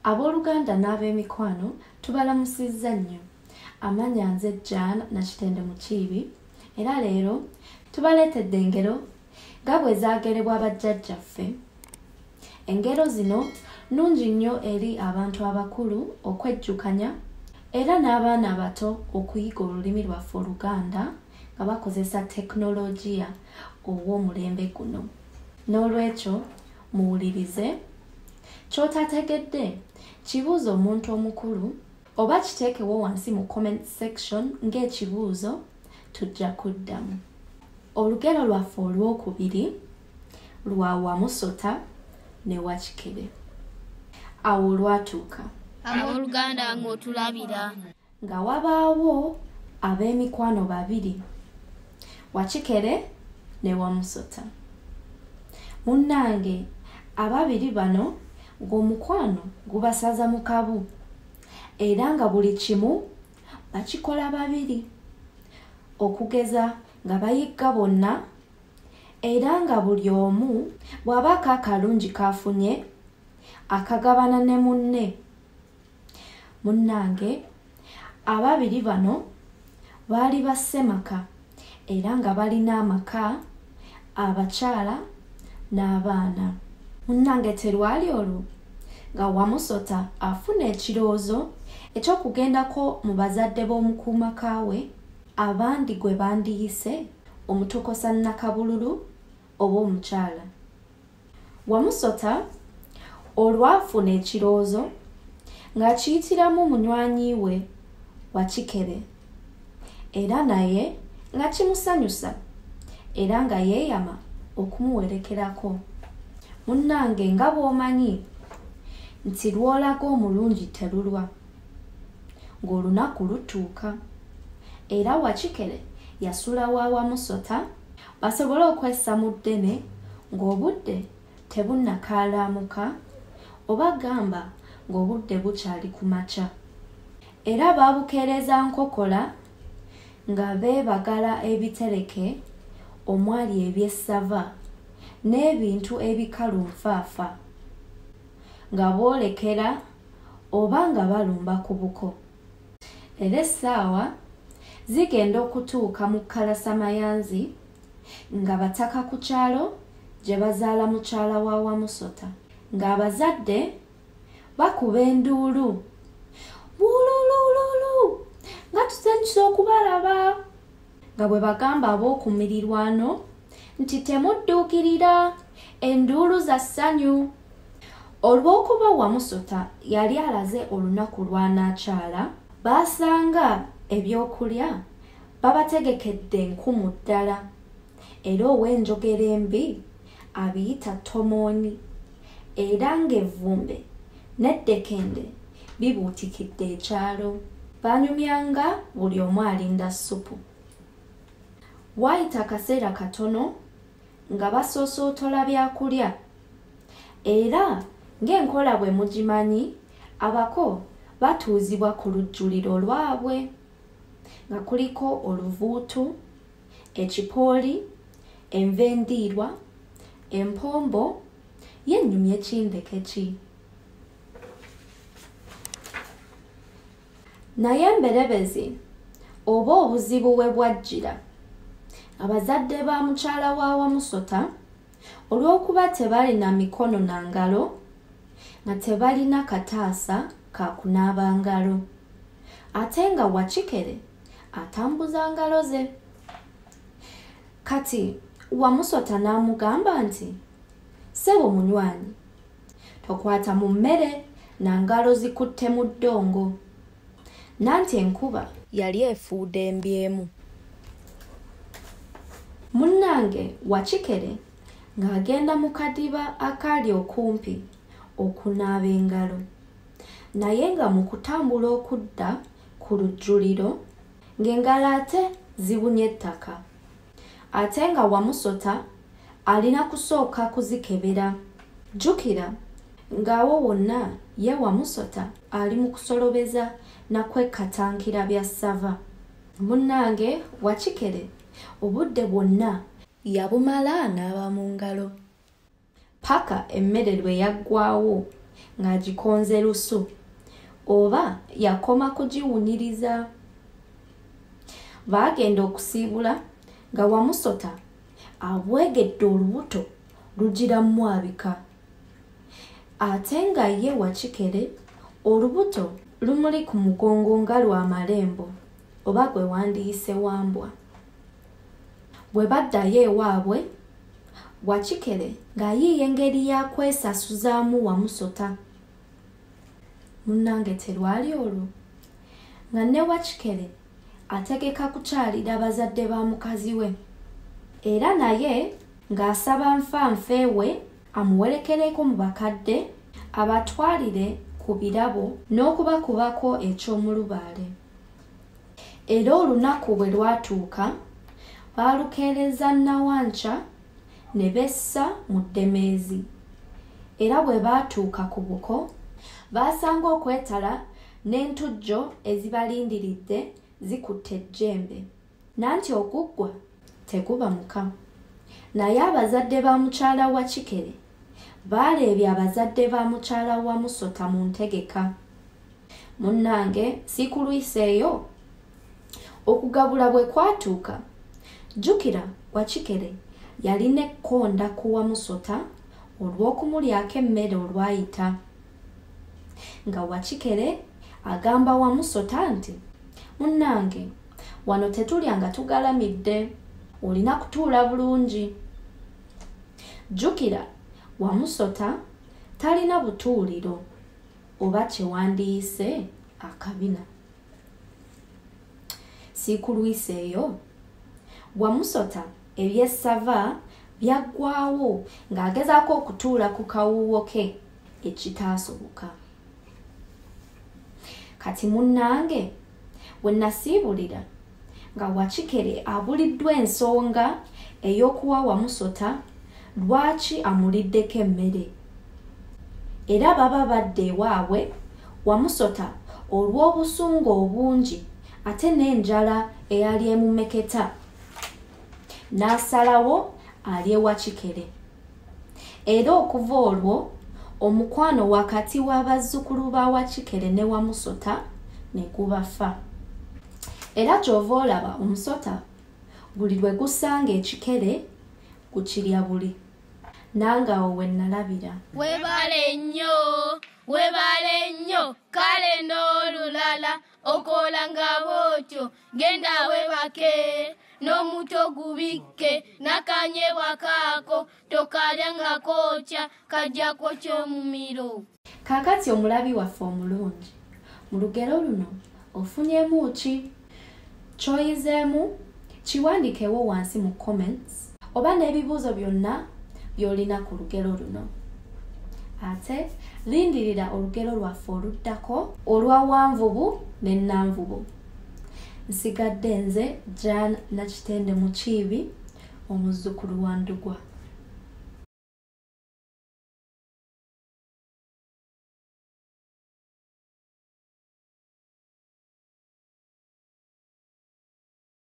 Abooluganda n'ab'emikwano tubalamusizza nnyo. Amannya nze Jan Nakitende Mukiibi era leero tubaleetedde engero nga bwe zaagerebwa bajjajjaffe. Engero zino nnungi nnyo eri abantu abakulu okwejjukanya era n'abaana abato okuyiga olulimi lwaffe Oluganda nga bakozesa tekinologiya ow'omulembe guno. Noolwekyo muwulirize, ky'otategedde kibuuze omuntu omukulu oba kiteekewo wansi mu comment section ng'ekibuuzo tujja kuddamu. Olugero lwaffe olwokubiri lwa Wamusota ne Wakikere. Awo olwatuuka. Abooluganda ng'otulabira. Nga wabaawo ab'emikwano babiri, Wakikere ne Wamusota. Munnange ababiri bano ng'omukwano gubasaza mu kabu era nga buli kimu bakikola babiri. Okugeza nga bayigga bonna era nga buli omu bw'abaako akalungi k'afunye akagabana ne munne. Munnange ababiri bano baali ba ssemaka era nga balina amaka, abakyala n'abaana. Munnange terwali olwo nga Wamusota afuna ekirowoozo eky'okugendako mu bazadde b'omukuumaka we abandi gwe bandiyise omutokosa nnakabululu oba omukyala. Wamusota olwafuna ekirowoozo ng'akiyitiramu munywanyi we Wakikere era naye nga kimusanyusa era nga yeeyama okumuwerekerako. Munnange nga bw'omanyi nti lw'olaga omulungi terulwa, ng'olunaku lutuuka era Wakikere yasula wa Wamusota basobole okwessa mu ddene ng'obudde tebunnakaalaamuka oba gamba ng'obudde bukyali ku makya. Era baabukeereza nkokola nga beebagala ebitereke omwali ebyessava n'ebintu ebikalu nfaafa nga boolekera oba nga balumba ku buko. Era essaawa zigenda okutuuka mu kalasamayanzi nga bataka ku kyalo gye bazaala mukyala wa Wamusota ng'abazadde bakuba enduulu Wululululu nga tusanyuse okubalaba nga bwe bagamba ab'oku mirirwano nti temudduukirira enduulu za ssanyu. Olw'okuba Wamusota yali alaze olunaku lw'anaakyala, baasanga ebyokulya babategekedde nkumu ddala era ow'enjogera embi abiyita ttomooni era ng'evvumbe n'eddekende bibuutikidde ekyalo. Baanyumyanga buli omu alinda ssupu. Waayita akaseera katono nga basoosootola byakulya era ng'enkola bwe mugimanyi abako batuuzibwa ku lujjuliro lwabwe nga kuliko oluvuutu, ekipooli, enva endiirwa, empombo, ye nnyumye ki ndeke ki? Naye emberebezi oba obuzibu we bwajjira, abazadde ba mukyala wa Wamusota olw'okuba tebalina mikono na ngalo nga tebalina kataasa ka kunaaba ngalo ate nga Wakikere atambuza ngalo ze. Kati Wamusota n'amugamba nti, Ssebo munywanyi, tokwata mu mmere na ngalo zikutte mu ddongo. Nanti enkuba yali efuudembyemu. Munnange Wakikere ng'agenda mu kadiba akaali okumpi okunaaba engalo naye nga mu kutambula okudda ku lujjuliro ng'engalo ate zibunye ettaka ate nga Wamusota alina kusooka kuzikebera. Jjukira ng'awo wonna ye Wamusota ali mu kusolobeza na kwekatankira byassava. Munnange Wakikere obudde bwonna yabumala anaaba mu ngalo. Ppaka emmere lwe yaggwaawo ng'agikonze lusu oba yakoma kugiwunyiriza. Baagenda okusiibula nga Wamusota abwegedde olubuto lugira mwabika, ate nga ye Wakikere olubuto lumuli ku mugongo nga lwa malembo oba gwe wandiyise wambwa. Bwe baddayo ewaabwe, Wakikere ng'ayiiya engeri ya kwesasuzaamu Wamusota. Munnange terwali olwo nga ne Wakikere ategeka kukyalira bazadde ba mukazi we, era naye ng'asaba nfanfe we amuwerekereko mu bakadde abatwalire ku birabo n'okubakubako eky'omulubaale. Era olunaku bwe lwatuuka, baalukeereza Nawankya ne bessa mu ddemeezi. Era bwe baatuuka ku buko, baasanga okwetala n'entujjo ezibalindiridde zikutte ejjembe. Nanti oguggwa teguba muka. Naye abazadde ba mukyala Wakikere baaleebya abazadde ba mukyala Wamusota mu ntegeka. Munnange siikulwiseeyo. Okugabula bwe kwatuuka, jjukira Wakikere yalina ekkonda ku Wamusota olw'okumulyako emmere olwayita. Nga Wakikere agamba Wamusota nti, munnange wano tetulya nga tugalamidde, olina kutuula bulungi. Jjukira Wamusota talina butuuliro oba kye wandiyise akabina. Siikulwiseeyo. Wamusota ebyessava byaggwawo ng'agezaako okutuula ku kawuuwo ke ekitaasoboka. Kati munnange we nasiibulira nga Wakikere abuliddwa ensonga ey'okuwa Wamusota lwaki amuliddeko emmere. Era baba badda ewaabwe, Wamusota olw'obusungu obungi ate n'enjala eyali emumeketa, n'asalawo alye Wakikere. Era okuva olwo omukwano wakati w'abazzukulu ba Wakikere ne Wamusota ne gubafa. Era ky'ova olaba omusota buli lwe gusanga ekikere gukirya buli. Nange awo we nalabira. Weebale nnyo, weebale nnyo, kale n'olulala okola nga bw'otyo, genda weebake n'omuto gubikke n'akanyebwa kaako tokalya nga kookya kajja kwokya omumiro. Kaakati omulabi waffe omulungi, mu lugero luno ofunyemu ki? Ky'oyizeemu kiwandiikewo wansi mu comments oba n'ebibuuzo byonna by'olina ku lugero luno. Ate lindirira olugero lwaffe oluddako olwa Wanvubu ne Nanvubu. Nsigadde nze Jan Nakitende Mukiibi, omuzzukulu wa Ndugwa.